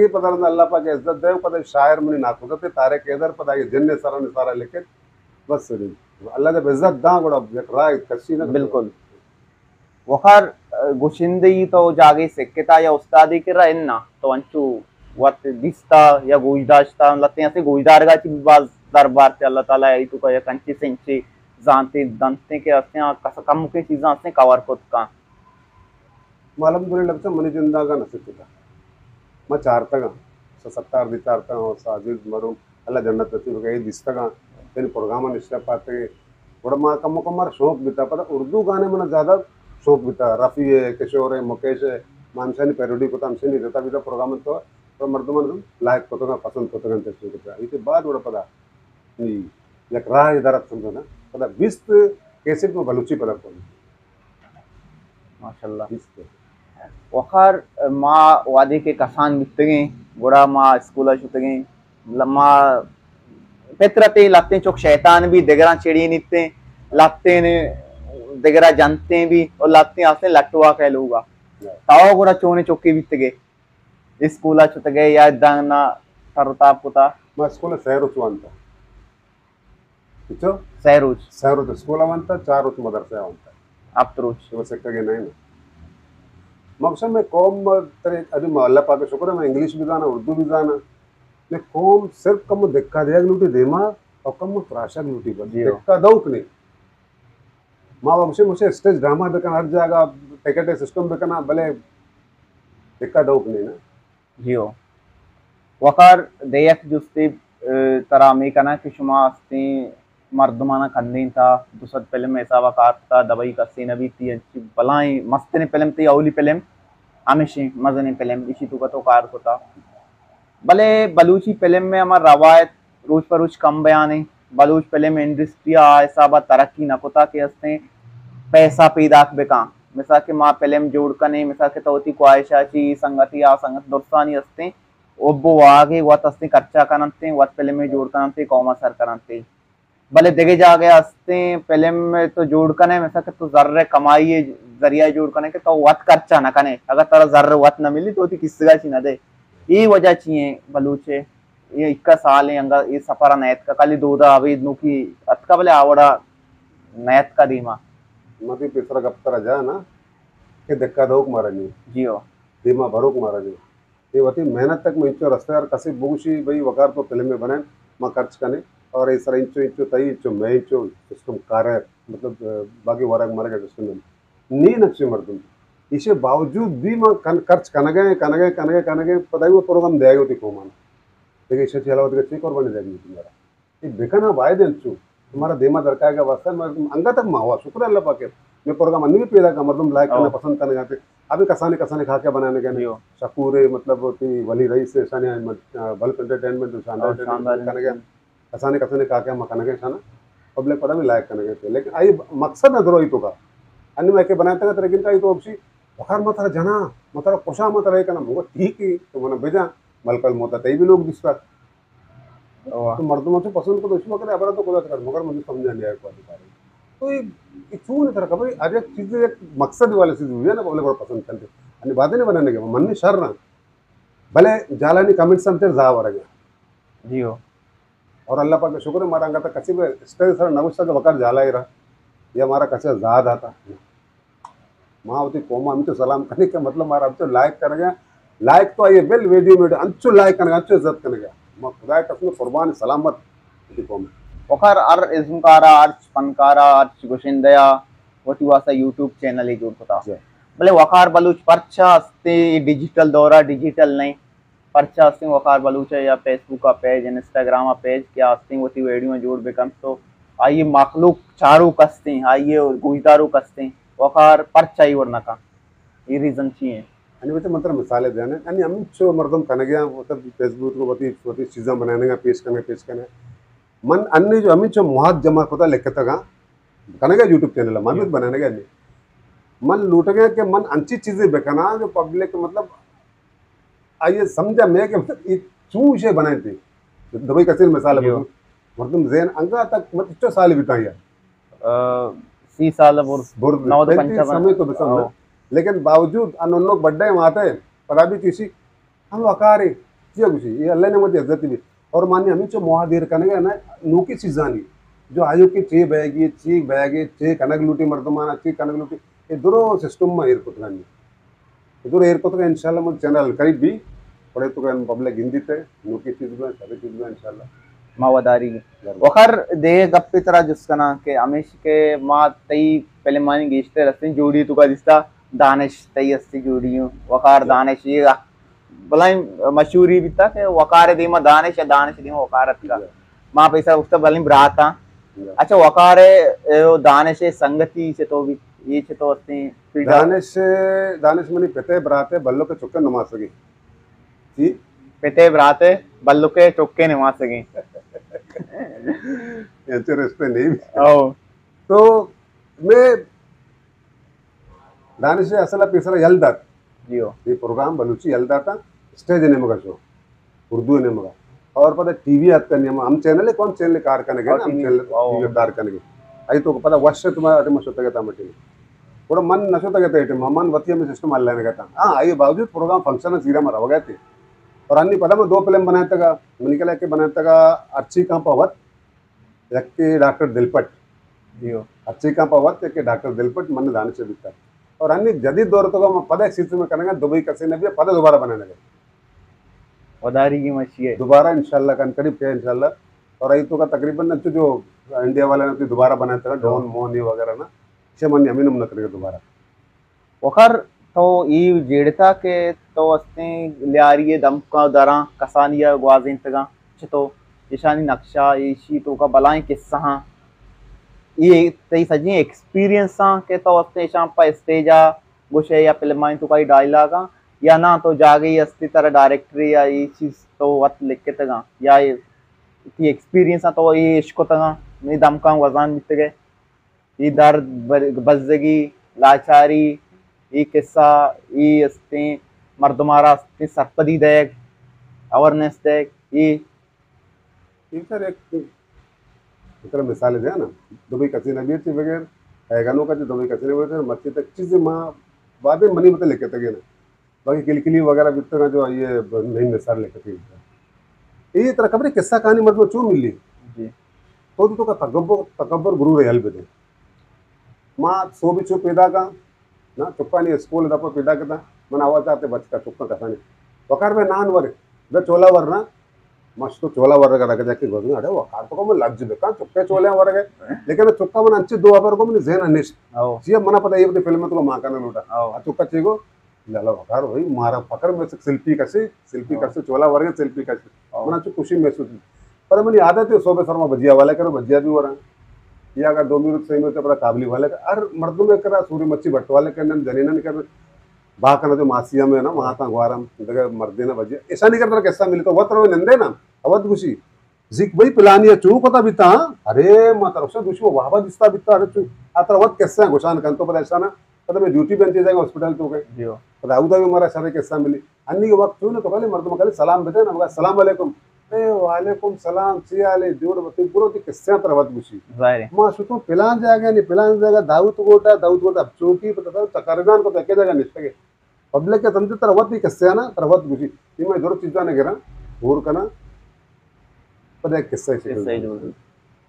زندگی پدا رند اللہ پاک عزت دے، پدا شاعر منی ناکوزت طارق حیدر پدا یہ جن سرا نثارا لکھت، بس سجی اللہ جب عزت داں گڑا یک راہ کسی نہ۔ بالکل۔ وقار، گشندہ ای تو جاگے سکتا یا استادی کرا اناں، تو انچو وت دیستا یا گوشداشتا، لتیں اسے گوشدارگا چی باز دربار تے اللہ تعالی ای تو کا یک انچی سنچے زانتے دنتے کہ اسے کس کم کے چیزاں اسے کور کت کن۔ ما الحمدللہ بچا منی جنداگا نہ سکتا۔ ما چارتگاں، سو ستار دی چارتگاں، ساجد مرحوم اللہ جنت نصیب کرے، دیستگاں، یعنی پروگرام نشتہ پاتے۔ گڑا ما کم کم مارا شوق بیتا، پدا اردو گانے منا زیادہ شوق بیتا، رفیع ہے، کشور ہے، مکیش ہے، ما ہمشانی پیروڈی کتا، ہمشانی جتا بیتا پروگرام تو، تو مردمان لائک کتگا، پسند کتگا، انترسٹ کتا۔ ایتے بعد وڑا پدا نی یک راہ در ات سمجھو نا، پدا بیست کیسٹ ما بلوچی پدا کن۔ ماشاءاللہ۔ بیست۔ وقار ما وادے کہ کسان بیتگیں، گڑا ما اسکولا شتگیں، ل-، ما فطرت لتیں چک شیطان بھی دگراں چڑی نیتیں، لتیں دگرا جنتیں بھی، اور لتیں آستیں لٹوا کے لوگا۔ تاو گڑا چونے چکی بیتگے؟ اسکولا چتگے یا دانا تر و تاب کتا؟ ما اسکول سہ روچ وانتا۔ چو؟ سہ روچ۔ سہ روچ اسکول وانتا، چار روچ مدرسہ وانتا۔ ہفت روچ۔ تو سکگے نہیں نا۔ مقصد میں قوم ترے ابھی اللہ پاک کا شکر ہے، میں انگلش بھی جانا، اردو بھی جانا۔ میں قوم صرف کم دکا دیگ لوٹی دیما اور کم تراشگ لوٹی بس۔ جی ہو۔ دکا دوک نہیں۔ ما بگشے مجھے اسٹیج ڈرامہ بکن، ہر جگہ ٹکٹ سسٹم بکنا، بلے دکا دوک نہیں نا۔ جی ہو۔ وقار دے یک جستے، اه، ترا ہمے کناں کہ شما استیں مردماناں کندینتا، دو سد فلم حسابا کار کتا، دبئی کسے نہ بیت، تئی انچی بلائیں مستریں فلم، تئی اولی فلم ہمیشیں مزنیں فلم، ایشی توکا تو کار کتا۔ بلے بلوچی فلم میں ہما روایت روچ پہ روچ کم بیان انت۔ بلوچ فلم انڈسٹری آ حسابا ترقی نہ کتا کہ استیں پیسہ پیداک بکاں۔ مثال کہ ما فلم جوڑ کنیں، مثال کہ تو وتی خواہشا چی، سنگتی آ سنگت درستانی استیں، حب و واہگے وت استیں خرچہ کننتیں، وت فلمے جوڑ کننتیں، قوما سر کننتیں۔ بلے دگہ جاگہ استیں فلم تو جوڑ کنے، مثال کہ تو زر کمائی ذریعہ جوڑ کنے کہ تو وت خرچہ نہ کنے، اگر ترا زر وت نہ ملی تو وتی کسگا چی نہ دے۔ اے وجہ چی ہیں بلوچ ہے؟ اے اکا سال ہیں انگا اے سفر نیتکا، کلی دودا ابید نوکی اتکا بلے آوڑا نیتکا دیما۔ مدی پیسرا گپ ترا جا نا کہ دکا دوک مارا نہیں۔ جی ہو۔ دیما بروک مارا نہیں۔ اے وتی محنت تک میں انچو رستہ یار کسے بگوشی بھئی وقار تو فلم میں بنائیں، ما خرچ کنے اور اے سر انچو، انچو تئی، انچو میں، انچو سسٹم کارے، مطلب، باقی ورگ مرگ سسٹم نہیں۔ نی نقشے مردم۔ ایشے باوجود بھی ما کن-، خرچ کنگے، کنگے، کنگے، کنگے، پدا وہ پروگرام دے گئے ہوتی قومان۔ لیکن ایشے چلا ہوتی کہ چی قربانی دے گئی تمہارا۔ اے بکنا باید انت چو۔ تمہارا دیما درکائے گا واسطہ، مردم انگا تک ما ہوا، شکر اللہ پاک ہے۔ میں پروگرام انی بھی پیدا کا، مردم لائک کرنا ہاں۔ پسند کرنے گاتے۔ ابھی کسانے کسانے کھا کے بنانے گئے۔ جی ہو۔ شکور ہے، مطلب، ہوتی ولی رئیس ہے، شانی احمد، آ، بلک انٹرٹینمنٹ، شاندار ہاں، شاندار انٹرٹینمنٹ کرنے گئے۔ کسانے کسانے کھا کے ہم کنگے شانا، پبلک پدا بھی لائک کنگے تھے۔ لیکن آئی مقصد نہ درو ہی تو کا۔ انی میں کہ بناتا کا ترکن کا ہی تو اکشی، بخار مت رہا جنا، مت رہا خوشا، مت رہا کنا، مگو ٹھیک ہی، تو منا بجا، ملکل موتا تئی بھی لوگ دستا۔ واہ۔ تو مردم تو پسند کو تو اس وقت ابرا تو خدا کر، مگر مجھے سمجھا نہیں آیا کوئی بارے۔ تو یہ، یہ چون ہے ترا خبر ہے؟ ہر ایک چیز ایک مقصد والے چیز ہوئی ہے نا، پبلک بڑا پسند کرتے۔ انی باتیں نہیں بنانے کے، من نہیں شر رہا۔ بلے جالانی کمنٹس ہم تیر زا ورگا۔ جی ہو۔ اور اللہ پاک کا شکر ہے، ہمارا انگا تک کسی بھی اسٹیج سر نہ گوشتا کہ وقار جالا ہی رہا، یہ ہمارا کسی زاد آتا۔ ما وتی قوم ہم تو سلام کرنے کا مطلب ہمارا ہم تو لائک کر گیا، لائک تو آئیے بل ویڈیو میں انچو لائک کرنے کا، انچو عزت کرنے کا۔ ما خدا قسم قربان سلامت وتی قوم۔ وقار ہر ازمکارا، ہر فنکارا، ہر گوشندہ وتی واسطہ یوٹیوب چینل ہی جوڑ کتا۔ جی۔ بلے وقار بلوچ پرچا استے ڈیجیٹل دورا، ڈیجیٹل نہیں؟ پرچا استیں وقار بلوچ ء یا فیس بک ء پیج، انسٹاگرام ء پیج کہ آستیں وتی ویڈیو جوڑ بکنت تو آئی مخلوق چاروک استیں، آئی گوشداروک استیں، وقار پرچا ای وڑ نہ کن؟ اے ریزن چی ہیں؟ انی بچہ من ترا مثال دیانے، انی ہمینچو مردم کنگے ہیں، مطلب فیس بک کو وتی، وتی چیزاں بنانے گا، پیش کرنے، پیش کرنے۔ من انی جو ہمینچو مواد جمع کتا لکھتا گا، کنگا یوٹیوب چینل ہے، من بھی بنانے گا نہیں۔ من لوٹ گیا کہ من انچی چیزیں بکنا جو پبلک مطلب آئیے سمجھا میں کہ مطلب یہ چون شے بنائیں تھی۔ دبئی کثیر مثال ہے، جی۔ مردم ذہن انگا تک مطلب چو سال بیتا ہے۔ آ، سی سال برز، برز نود پینتیس پنچا سمے تو بسم او۔ ہے۔ لیکن باوجود ان ان لوگ بڑے ماتے پدا بھی کسی ہم وقارے، چیا گوشی، یہ اللہ نے مجھے عزت دی۔ اور مانی ہمیں چو مواد ایر کنگا نا، نوکی چیزانی، جو آیو کہ چے بیگی، چے بیگے، چے کنگ لوٹی مردمانا، چے کنگ لوٹی، یہ درو سسٹم ما ایر کتگانی۔ یہ درو ایر کتگا انشاءاللہ من چینل قریب بھی، پڑے تو کہ پبلک گندی تے، نوکی چیز بھی، سبھی چیز بھی انشاءاللہ۔ ما وداری۔ ضرور۔ وقار دے گپے ترا جست کنا کہ ہمیش کہ ما تئی فلمانی گیشتر ہستیں جوڑی تو کا دستا دانش تئی ہستی جوڑی ہوں۔ وقار جی۔ دانش یہ بلائیں مشہوری بیتا کہ وقار دیما دانش یا دانش دیما وقار اتکا۔ جی۔ ما پیسہ اٹھتا بلائیں برات ہاں۔ جی۔ اچھا، وقار، اے، دانش سنگتی سے تو بھی؟ اے چہ تو استیں فیلڈ ءَ؟ دانش، دانش منی پت ءِ برات ءِ بلک ءِ چک ءِ نماسگے۔ جی؟ پت ءِ برات ءِ بلک ءِ چک ءِ نماسگے۔ انچو رشتے نہیں۔ او۔ تو میں دانش ءَ اصل ءَ پیسرا یل دات۔ جی ہو۔ اے پروگرام بلوچی یل داتا، اسٹیج ءِ نیمگا شو، اردو ءِ نیمگا۔ اور پدا ٹی وی اتکا نیما، ہم چینل ءَ، ہم چینل ءَ کار کنگے نا، ہم ٹی وی، چینل ءَ، او۔ ٹی وی ءَ کار کنگے۔ آئی تو پدا وش اتما، اتما شتگ اتاں مٹی۔ گڑا من نہ شتگ اتاں ٹیم، من وتی ہمے سسٹم ءَ لینگ اتاں۔ ہاں، آئی باوجود پروگرام فنکشن ءَ زیرا ما روگ ءَ اتیں۔ اور انی پدا من دو فلم بنائتگا، منی کلا کہ بنائتگا ارچی کاں پہ وت، یکے ڈاکٹر دلپٹ۔ جی ہو۔ ہرچی کاں پہ وت یکے ڈاکٹر دلپٹ من دانش بیتا۔ اور ہنی جدید دور تو ما پدا ایک سلسلے میں کنگا، دبئی کسے نہ بیا، پدا دوبارہ بنانے گئے۔ وداری کی مچی ہے۔ دوبارہ انشاءاللہ کن قریب کیا انشاءاللہ۔ اور ای تو کا تقریباً نہ جو انڈیا والے نے دوبارہ بنایا تھا، ڈون مون یہ وغیرہ نا، اسے من ہمیں نم نہ کرے دوبارہ۔ وخر تو اے جیڑتا کہ تو استیں لیاری ءِ دمکاں دراں کسانی ءَ گوازینتگاں، چتو ایشانی نقشہ، ایشی توکا بلائیں قصہاں، اے تئی سجیں ایکسپیرینساں کہ تو استیں ایشاں پہ اسٹیج ءَ گوشے یا فلمانی توکا اے ڈائیلاگاں، یا ناں تو جاگہے استی ترا ڈائریکٹرے یا اے چیز تو وت لکھتگاں، یا اے تئی ایکسپیرینساں تو اے اشکتگاں، منی دمکاں گوزان بیتگے۔ اے درد، بر-، بزگی، لاچاری، اے قصہ، اے استیں مردم آرا استیں سرپدی دئیگ، اویئرنس دئیگ، اے۔ اے سر ایک، مثال دیا نا، دبئی کسے نہ بیت بغیر، اے گنوکا چہ دبئی کسے نہ بیت، مرچی تک چیز ما بعد منی متعلق لکھتگے نا۔ باقی کلکلی وغیرہ بیتگاں جو آئی ءِ نیم نثار لکھتی بیتگ۔ اے ترا خبرے قصہ کہانی مردم چون ملی؟ جی۔ تو تو کا تکبر، تکبر غرور ءَ یل بدے۔ ما سوبی چو پیدا کا، نا چکانی اسکول دپا پیدا کتا، من آواز آتے بچتا چکا کسانی۔ وقار بھائی نان ور، بے چولا ورنا، مست تو چولا ور کا رکھ جا کے گوزنا، اڑے وقار تو کو من لج بکا، چکے چولے ور گئے۔ لیکن چکا من انچے دو خبر کو من ذہن نشت۔ او۔ جی منا پتہ یہ فلم تو ما کرنا لوٹا۔ او۔ آ چکا چی کو لالا وقار بھائی، مارا فخر میں سے سیلفی کسے، سیلفی ہاں۔ کسے، چولا ورگے سیلفی کسے۔ ہاں۔ منا چو خوشی محسوس ہوئی۔ پر منی عادت ہے، صبح سر ما بجیا والے کرو، بجیا بھی ورا۔ یا اگر دو منٹ، سہ منٹ پر قابلی والے کر، ہر مردم کرا سوری مچی بٹ والے کرنے، جنینن کرنے۔ با کنا جو ماسی ہم ہے نا، وہاں تا گوارم، دگہ مردے نا بجیا۔ ایسا نہیں کرتا قصہ ملی تو وت رو نندے نا، اوت گوشی۔ زیک بھئی پلانی ءَ چو کتا بیتا، ہاں؟ ارے ما ترا سے دوشی وابا دیستا بیتا، ارے چو اترا وت قصہ گوشان کن تو پدا ایسا نا، پدا میں ڈیوٹی بنتی جائے ہاسپٹل تو گئے۔ جی ہو۔ پدا اودا بھی مارا شر قصہ ملی۔ انی کے وقت چون تو کلی مردم کلی سلام بدے نا، مگا السلام علیکم۔ اے وعلیکم سلام، چی حال ہے؟ جوڑ بتے، پورا تی قصہ ترا وت گوشی۔ ظاہر ہے۔ ما شتو پلان جاگہ نہیں، پلان جاگہ داؤد گوٹا، داؤد گوٹا چوکی پتا تھا چکر جان کو تو ایک جگہ نشتگے۔ پبلک ءَ سمجھے ترا وت اے قصہ نا، ترا وت گوشی۔ اے میں جرت چیزاں نہ گراں، غور کناں۔ پدا ایک قصہ سے قصہ جوڑ۔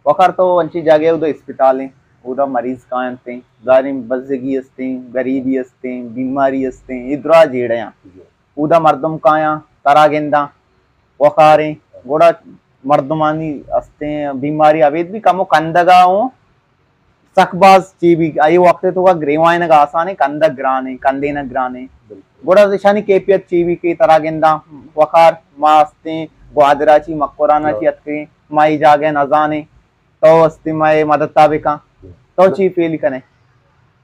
وخر تو انچی جاگہ اودا اسپتال ہیں، اودا مریض کاینت ہیں، ظاہریں بزگی استیں، غریبی استیں، بیماری استیں، اے درا جیڑے ہیں۔ جی۔ اودا مردم کایاں، ترا گنداں، وخاریں، گڑا مردمانی استیں بیماری ابید بھی کمو کندگا ہوں، سک باز چی بی، آئی وقت تو کا گریوائنگ آسان ہے، کندگ گران ہے، کندینگ گران ہے۔ بالکل۔ گڑا اشانی کیفیت چی بی کہ ترا گنداں وقار ما استیں، گوادرا چی، مکرانا چی اتکیں، ما ای جاگہ نزانیں، تو استی ما ای مدد تا بکاں، تو چی فیل کنے؟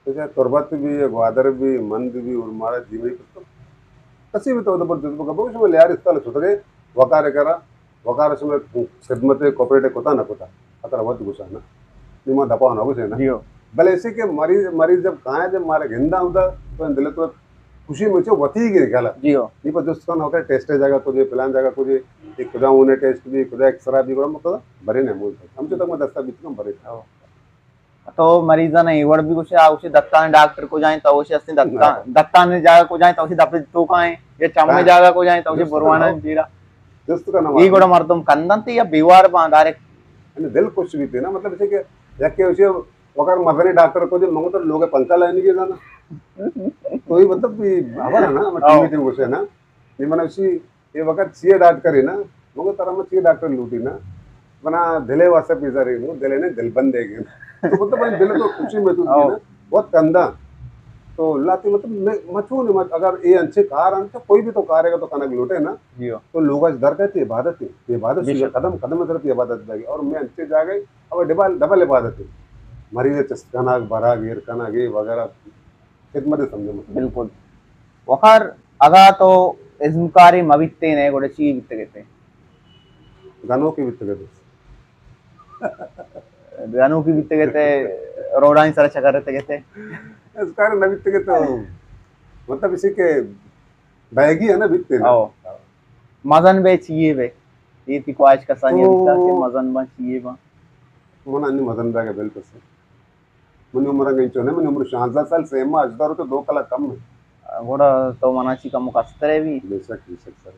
اچھا، تربت بھی، گوادر بھی، مند بھی، اور مارا جیوی کسی بھی تو ادبر جذبہ کا بگوش میں لیار استال ستگے، وقار کرا، وقار شمئے خدمت ء کوپریٹ ء کتا نہ کتا، اترا وت گوشانا، نی ما دپا نہ گوشینا۔ جی ہو۔ بلے ایسے کہ مریض، مریض جب کائیں، جب مارا گندا ہوتا، تو دل تو خوشی میں چو وتی گے گلا۔ جی ہو۔ نی پر جست کن ہوتا ہے، ٹیسٹ جگہ کجے، پلان جگہ کجے، ایک کجا ہونے ٹیسٹ بھی، کجا ایکسرا بھی، بڑا مطلب بھرے نہیں ملتا۔ ہم جو تک میں دستا بیت کم بھرے تھا۔ ہو۔ تو مریضاں ء اے وڑ بھی گوشے، آ گوشے دتان ڈاکٹر کجائیں، تو گوشے استیں دتان، ہاں۔ دتان جاگہ کجائیں، تو گوشے دپ توکائیں، یا چم ہاں۔ جاگہ کجائیں، تو گوشے درست بروانا کرنا۔ پیرا۔ درست کرنا اے معلوم۔ گڑا مردم کندنت یا بیوار باں ڈائریکٹ؟ یعنی دل خوش بیتے نا، مطلب اسے کہ یکے اسے وقار مزنی ڈاکٹر کجے، منگو تو لوگ پنکھا لائنی کے جانا۔ تو یہ مطلب بھی خبر ہے نا، ہم ہاں۔ ٹی وی تے گوشے نا۔ یہ من اسی اے وقت چیئے ڈاکٹر ہے نا، مگو ترا من چیئے ڈاکٹر لوٹی نا، بنا دلے واسطہ پیزا رہی نو، دلے نے دل بندے گے۔ تو مطلب بھائی دل تو خوشی محسوس کی نا، بہت کندا۔ تو لاتی مطلب میں، مچو نے مت، اگر اے انچے کار انت، کوئی بھی تو کار ہے تو کنک لوٹے نا، جی ہو۔ تو لوگ اج در کہتے عبادت ہے، عبادت بے سے شک۔ قدم، قدم در عبادت دے۔ اور میں انچے جا گئے، اب ڈبل، ڈبل عبادت ہے۔ مریض ءِ چست کنگ، برگ، ایر کنگ، اے وغیرہ خدمت ءَ سمجھو مطلب۔ بالکل۔ وقار، اگاں تو ازمکارے مہ بیتیں ئے، گڑا چی بیتگ ات ئے؟ گنوکے بیتگ ات۔ گنوکے بیتگ ات ئے، روڈانی سرا چکر اتگ ات ئے؟ ازمکار نہ بیتگ ات، مطلب اسی کہ بیگی ہے نا بیتے نا۔ او۔ مزن بے چیے بے؟ اے تئی خواہش کسانی تو بیتا کہ مزن باں چیے باں؟ من انی مزن بیگ ءَ بالکل سر۔ منی عمر انگہ انچو نہ، منی عمر شانزدہ سال، سہ ماہ، ہژدہ روچ ءُ دو کلاک کم ہے۔ گڑا تو منا چی کمو کسترے بی؟ بے شک، بے شک سر۔